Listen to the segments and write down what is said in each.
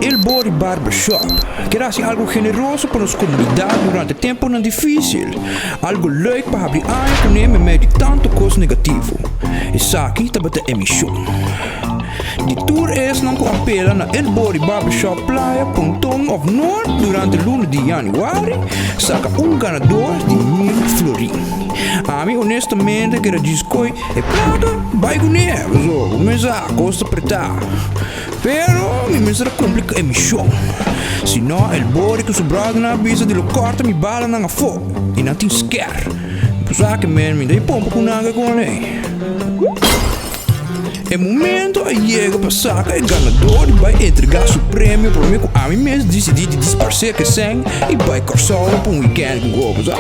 El Bori Barbershop kier hasi algo generoso pa nos komunidat durante temponan difísil, algo leuk pa habri aña kuné meimei di tantu kos negativo. Esaki tabata e mishon di tur esnan ku a pela na El Bori Barbershop Playa, Ponton òf Noord durante luna di yanüari saka un ganador di mil florin. Ami honestamente kier a djis koe e plaka bai kuné, pasobra bo mester sa kos ta pretá. Pero mi mester a cumpli cu e mision. Si no, el bori cu su brothernan a bisa di lo corta mi balanan afo y nan tin sker. Bo sa ke men mi ta e pompa cu nan ke con ey. E momento a yega pa saca e ganador di bay entrega su premio prome cu ami mes dicidi di disparce ke seng y bay Corsou pa un weekend cu gogo, bo sa.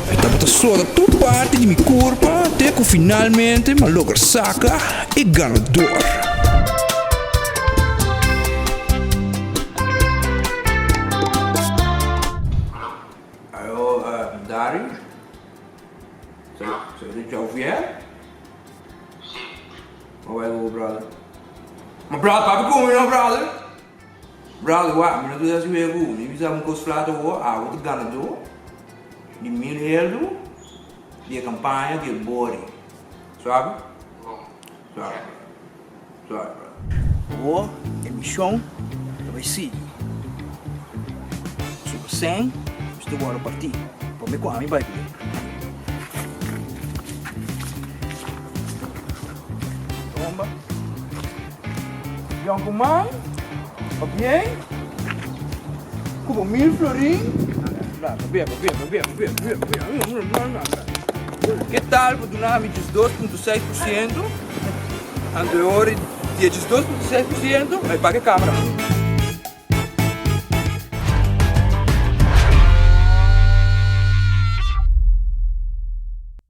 E tabata soda tur parti di mi kurpa te ku finalmente m'a logra saka e ganador. Ayo, Dari? Sa di Jovier? M'a bai ku bo brother. Ma brother, papia ku mi no brother. Brother wak mi no ta hasi wega ku mi bisa un kos flat awor awo ta ganador di mil heldu di e kampaña di e bori suabe suabe suabe brother. Awor e mishon ta bai sigui pasobra sèn mester wòrdu partí promé ku ami bai ku e. Bomba. Yonkuman, pabien ku bo mil florin. Ke tal bo duna mi 12.6%? Anto e ora di e 12.6% mi paga e kamera.